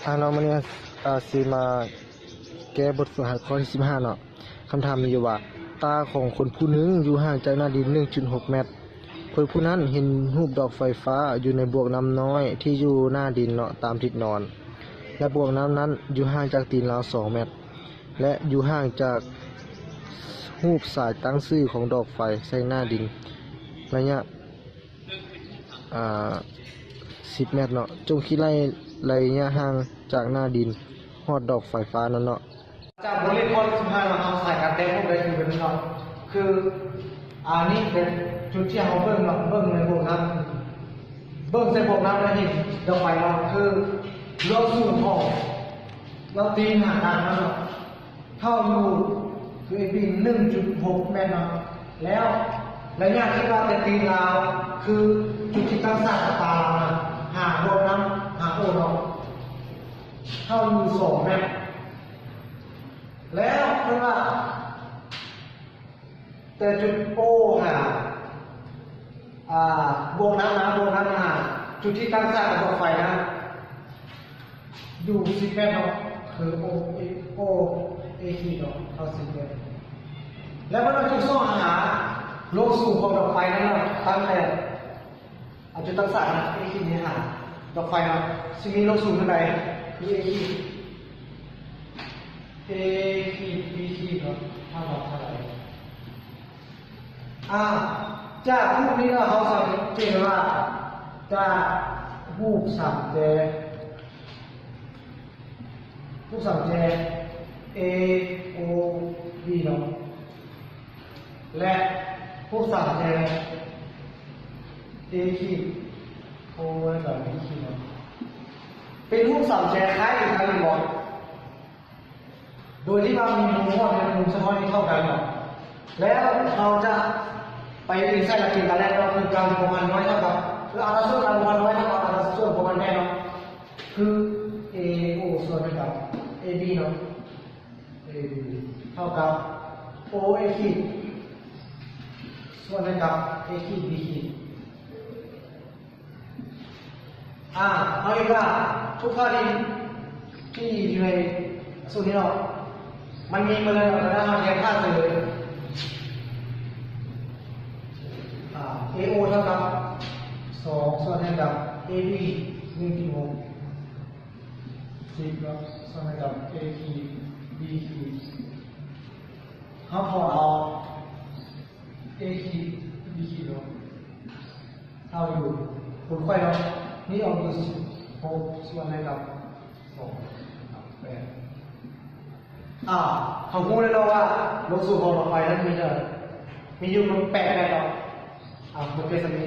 ທາງເຮົາມື້ນີ້ ອາ ຊິມາແກ້ບົດຝຶກຫັດຂໍ້ທີສິບຫ້າເນາະ. ຄຳຖາມມີຢູ່ວ່າ ຕາຂອງຄົນຜູ້ໜຶ່ງຢູ່ຫ່າງຈາກໜ້າດິນໜຶ່ງຈຸດຫົກແມັດ. ຄົນຜູ້ນັ້ນເຫັນຮູບດອກໄຟຟ້າຢູ່ໃນບວກນ້ຳນ້ອຍທີ່ຢູ່ໜ້າດິນເນາະ ຕາມທິດນອນ ແລະ ບວກນ້ຳນັ້ນຢູ່ຫ່າງຈາກຕີນລາວສອງແມັດ ແລະ ຢູ່ຫ່າງຈາກຮູບສາຍຕັ້ງຊື່ຂອງດອກໄຟໃສ່ໜ້າດິນ ໄລຍະ ອາ ສິບແມັດເນາະ. ຈົ່ງຄິດໄລ່ໄລຍະຫ່າງຈາກໜ້າດິນຮອດດອກໄຟຟ້ານັ້ນເນາະ. ຈາກບົດຮຽນຂໍ້ທີສິບຫ້າເນາະ ເຮົາສາຍການແຕ້ມຮູບໄດ້ຄືແບບນີ້ເນາະ ຄື ອາ ນີ້ເປັນຈຸດທີ່ເຮົາເບິ່ງເນາະ ເບິ່ງໃນບວກນ້ຳ ເບິ່ງໃສ່ບວກນ້ຳແລ້ວເຫັນດອກໄຟເນາະ ຄືລວງສູງຂອງລາວຕີນຫາກາງນັ້ນເນາະ ເທົ່າຢູ່ ຄືເອບີ ໜຶ່ງຈຸດຫົກແມັດເນາະ ແລ້ວໄລຍະທີ່ວ່າແຕ່ຕີນລາວ ຄືຈຸດທີ່ຕັ້ງສາກກັບຕາລາວນະ ຫາບວກນ້ຳ ຫາໂອເນາະ ເທົ່າຢູ່ສອງແມັດ. ແລ້ວເພິ່ນວ່າ ແຕ່ຈຸດໂອຫາ ອາ ບວກນ້ຳນະ ບວກນ້ຳຫາ ຈຸດທີ່ຕັ້ງສາກກັບດອກໄຟນະ ຢູ່ສິບແມັດເນາະ ຄືໂອ ເອ ໂອ ເອຂີດເນາະ ເທົ່າສິບແມັດ. ແລ້ວເພິ່ນເອົາຈຸດສອງຫາ ລວງສູງຂອງດອກໄຟນັ້ນເນາະ ຕັ້ງແຕ່ ອາ ຈຸດຕັ້ງສາກນະ ເອຂີດນີ້ຫາດອກໄຟເນາະ ຊິມີລວງສູງເທົ່າໃດ ຄືເອຂີດ ເອຂີດ ບີຂີດເນາະ ເທົ່າກັບເທົ່າໃດ? ອາ ຈາກຮູບນີ້ເນາະ ເຮົາສັງເກດວ່າ ຈາກຮູບສາມແຈ ຮູບສາມແຈ ເອ ໂອ ບີ ເນາະ ແລະ ຮູບສາມແຈ ເອຂີດ ໂອ ແລະ ບີຂີດ ເນາະ ເປັນຮູບສາມແຈຄ້າຍຄືກັນແມ່ນບໍ່? ໂດຍທີ່ວ່າມີມຸມຮອດ ແລະ ມຸມສະທ້ອນທີ່ເທົ່າກັນເນາະ ແລ້ວເຮົາຈະໄປອີງໃສ່ຫຼັກເກນການແລ່ນເນາະ ຄືການພົວພັນນ້ອຍເທົ່າກັບ ຄືອັດຕາສ່ວນການພົວພັນນ້ອຍເທົ່າກັບອັດຕາສ່ວນພົວພັນໃຫຍ່ເນາະ ຄື ເອ ໂອ ສ່ວນໃຫ້ກັບ ເອ ບີ ເນາະ ເອ ບີ ເທົ່າກັບ ໂອ ເອຂີດ ສ່ວນໃຫ້ກັບ ເອຂີດ ບີຂີດ. ອາ ເຮົາເຫັນວ່າທຸກທ່ານທີ່ຢູ່ໃນສູດນີ້ເນາະ ມັນມີໝົດເລີຍເນາະ ແຕ່ຖ້າເຮົາແທນຄ່າໃສ່ເລີຍ ອາ ເອໂອ ເທົ່າກັບສອງ ສ່ວນໃຫ້ກັບ ເອບີ ໜຶ່ງຈຸດຫົກ ສິບເນາະ ສ່ວນໃຫ້ກັບ ເອຂີດ ບີຂີດ ເຮົາຖອນເອົາ ເອຂີດ ບີຂີດ ເນາະ ເທົ່າຢູ່ ຄູນໄຂວ້ເນາະ ນີ້ອອກຢູ່ສິບຫົກ ສ່ວນໃຫ້ກັບສອງ ສາມ ແປດ ອາ ເຮົາຮູ້ແລ້ວເນາະວ່າ ລວງສູງຂອງດອກໄຟນັ້ນມີເທົ່າໃດ ມີຢູ່ແປດແມັດເນາະ ອາ ມັນເປັນສ່ຳນີ້